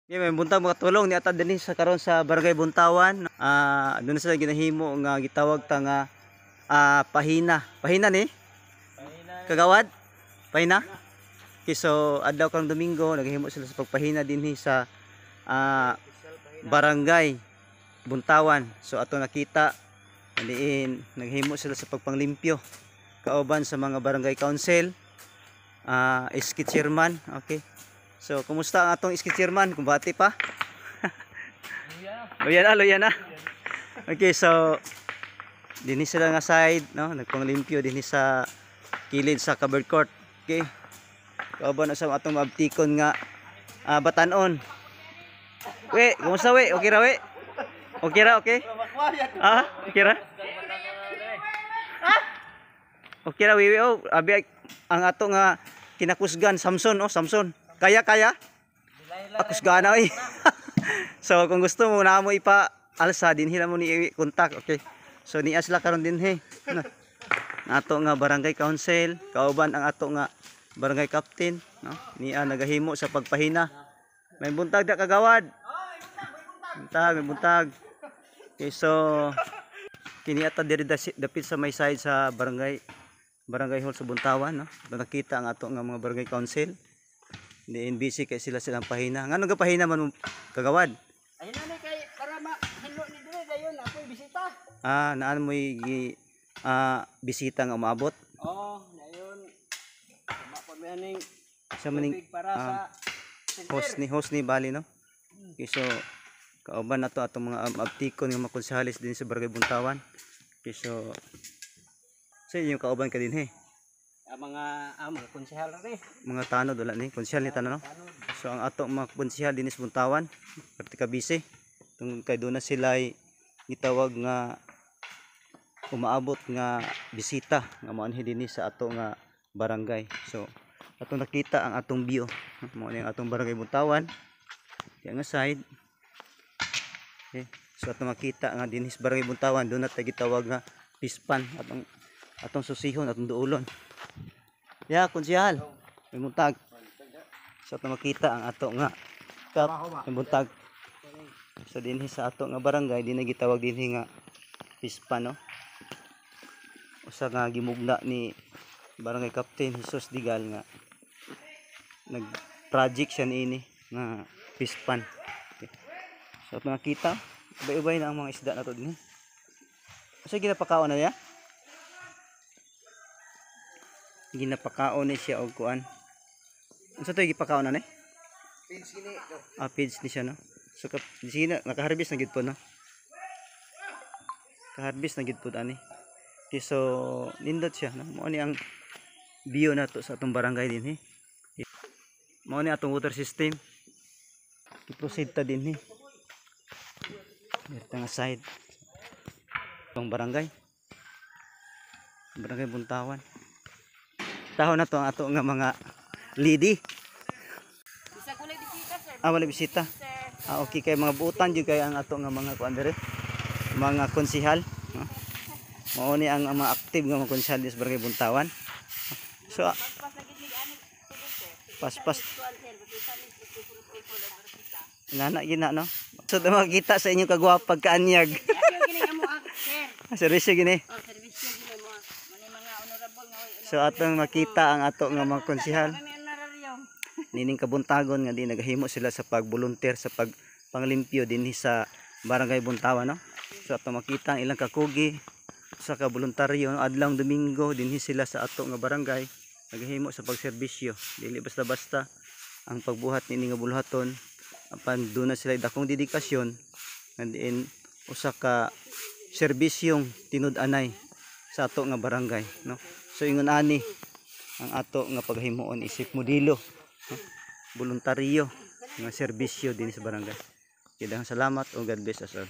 Okay, may buntag mga tulong ni ata dinhi sa karon sa Barangay Buntawan. Doon sila ginahimo nga gitawag ta nga pahina. Pahina ni? Kagawad? Pahina? Okay, so adlaw karong Domingo naghimo sila sa pagpahina dinhi sa Barangay Buntawan. So ato nakita diin naghimo sila sa pagpanglimpyo kauban sa mga barangay council, SK chairman, okay. So, kumusta ang atong SK chairman? Kumbati pa? Luya na, luya na. Okay, so dinhi sila nga side, no? Nagpanglimpyo dinhi sa kilid sa covered court. Okay. Kauban na sa atong maabtikon nga batanon. We, kumusta we? Okay ra we? Okay ra, okay? Ah, okay ra? Okay ra we, we. Oh, abi ang ato nga kinakusgan Samson, oh, Samson. Kaya kaya? Akusgana oy. So kung gusto mo na mo ipa alsa dinhi na mo ni contact, okay. So niya sila karon dinhi. Ato nga barangay council, kauban ang ato nga barangay captain, no? Niya nagahimo sa pagpahina. May buntag da kagawad. Buntag, may buntag. Okay, so kini ata diri dapit sa may side sa barangay hall sa Buntawan, no? Doon nakita ang ato nga mga barangay council. Di NBC kay sila silang pahina. Ngano ga pahina man mo kagawad? Ayun na ni kay para mahinlo ni dire dayon ako'y bisita. Naan mo'y bisita nga umaabot? Oo, dayon. Mapod mi aning Sa maning tubig para sa host ni bali, no? Okay, so kauban na to atong mga abtikon nga mga konsehalis din sa Barangay Buntawan. Okay, so sa inyong kauban ka din he. Mga konsehal rin. Mga tanod wala ni konsehal ni tanod, no? So ang ato mga konsehal din sa Buntawan, perti ka busy. Tungod kay doon na sila gitawag nga umaabot nga bisita nga moanhi dinhi sa ato nga barangay. So atong nakita ang atong view. Mao ni ang atong Barangay Buntawan. Diya nga side. Okay. So atong makita nga dinhi sa Barangay Buntawan doon na tay gitawag nga pispan atong susihon, atong duulon. Ya, konsehal. May buntag. So atong makita ang ato nga kap, may buntag. So dinhi sa ato nga barangay dinhi gitawag dinhi nga pispan, no? Usa nga gimugna ni Barangay Captain Jesus Digal nga nag-project siya niini nga pispan. Okay. So ato nakita, ubay-ubay na ang mga isda nato dinhi. Asa ginapakaon na niya? Ginapakaon ni siya og kuan. Unsa to gipakaon na ni? Feeds kini. Feeds ni siya, no. So sige na nakaharvest na gid po, no. Kaharvest na gid po ani. Okay, so nindot siya, no. Mao ni ang view nato sa atong barangay dinhi. Mao ni atong water system. I-proceed ta dinhi. Dito nga side. Atong barangay. Barangay Buntawan. Taho na to ang ato nga mga lady. Bisa kulay bisita, sir. Wala bisita. Sir. Okay kay mga buutan jud kay ang ato nga mga kuan diri. Mga konsihal, no? Mao ni ang mga active nga mga konsihal sa Barangay Buntawan. So Paspas na gid ni ani tubig, sir. Paspas. Kuan, sir, bisa ni pulot-pulot bisita. Nana gina, no. So makita sa inyong kagwapa pagkaanyag. Servisyo gini amo ang sir. Servisyo gini. Oh, servisyo gini mo. Mani mga honorable nga oy. So atong makita ang ato nga mga konsihal. Kami honorarium. Nining kabuntagon nga di nagahimo sila sa pagbolunteer sa pagpanglimpyo dinhi sa Barangay Buntawan, no. So atong makita ang ilang kakugi sa kaboluntaryo, no? Adlawng Domingo dinhi sila sa ato nga barangay nagahimo sa pagserbisyo. Dili basta-basta ang pagbuhat niini nga buluhaton apan doon na sila dakong dedikasyon nga diin usa ka serbisyong tinud-anay sa ato nga barangay, no. So ingon ani ang ato nga paghimuon isip modelo, no? Voluntaryo nga serbisyo dinhi sa barangay. Daghang salamat o God bless us all.